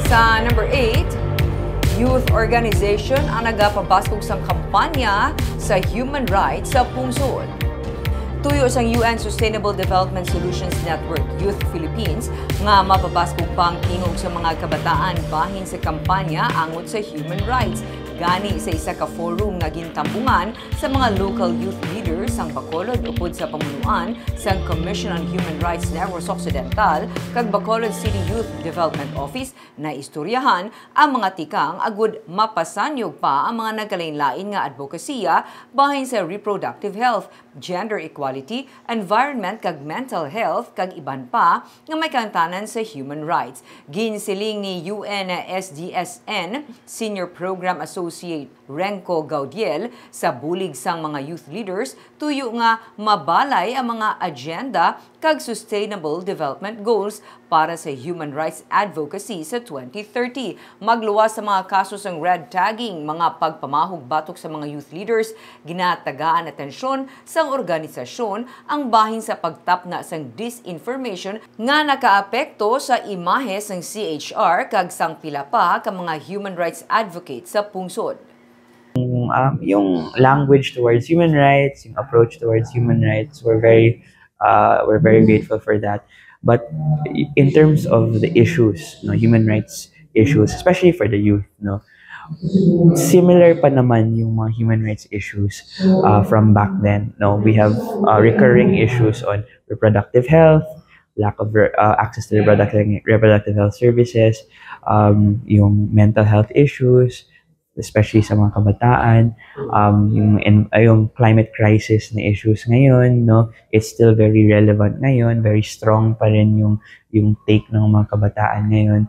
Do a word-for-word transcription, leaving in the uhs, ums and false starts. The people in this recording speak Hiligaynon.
Sa number eight, youth organization ang nagapabaskog sang kampanya sa human rights sa pungsod. Tuyo sang U N Sustainable Development Solutions Network Youth Philippines nga mapabaskog pa ang tingog sa mga kabataan bahin sa kampanya angot sa human rights. Gani sa isa ka forum nga gintambungan sa mga local youth leaders sang Bacolod upod sa pamunuan sang Commission on Human Rights Negros Occidental kag Bacolod City Youth Development Office, naistoryahan ang mga tikang agud mapasanyog pa ang mga nagkalainlain nga adbokasiya bahin sa reproductive health, gender equality, environment kag mental health, kag iban pa nga may kaangtanan sa human rights. Ginsiling ni U N S D S N Senior Program Associate Renco Gaudiel, sa bulig sang mga youth leaders, tuyo nga mabalay ang mga agenda kag sustainable development goals para sa human rights advocacy sa twenty thirty. Magluwas sa mga kaso sang red tagging, mga pagpamahog batok sa mga youth leaders, ginatagaan atensyon sang organisasyon ang bahin sa pagtapna sang disinformation nga nakaapekto sa imahe sang C H R kag sang pila pa ka mga human rights advocate sa pungsod. Um, yung language towards human rights, yung approach towards human rights, we're very, uh, we're very grateful for that. But in terms of the issues, no, human rights issues, especially for the youth, no, similar pa naman yung mga human rights issues uh, from back then. No, we have uh, recurring issues on reproductive health, lack of re- uh, access to reproductive reproductive health services, um, yung mental health issues, especially sa mga kabataan, um, yung en- uh, yung climate crisis na issues ngayon, no, it's still very relevant ngayon, very strong pa rin yung yung take ng mga kabataan ngayon.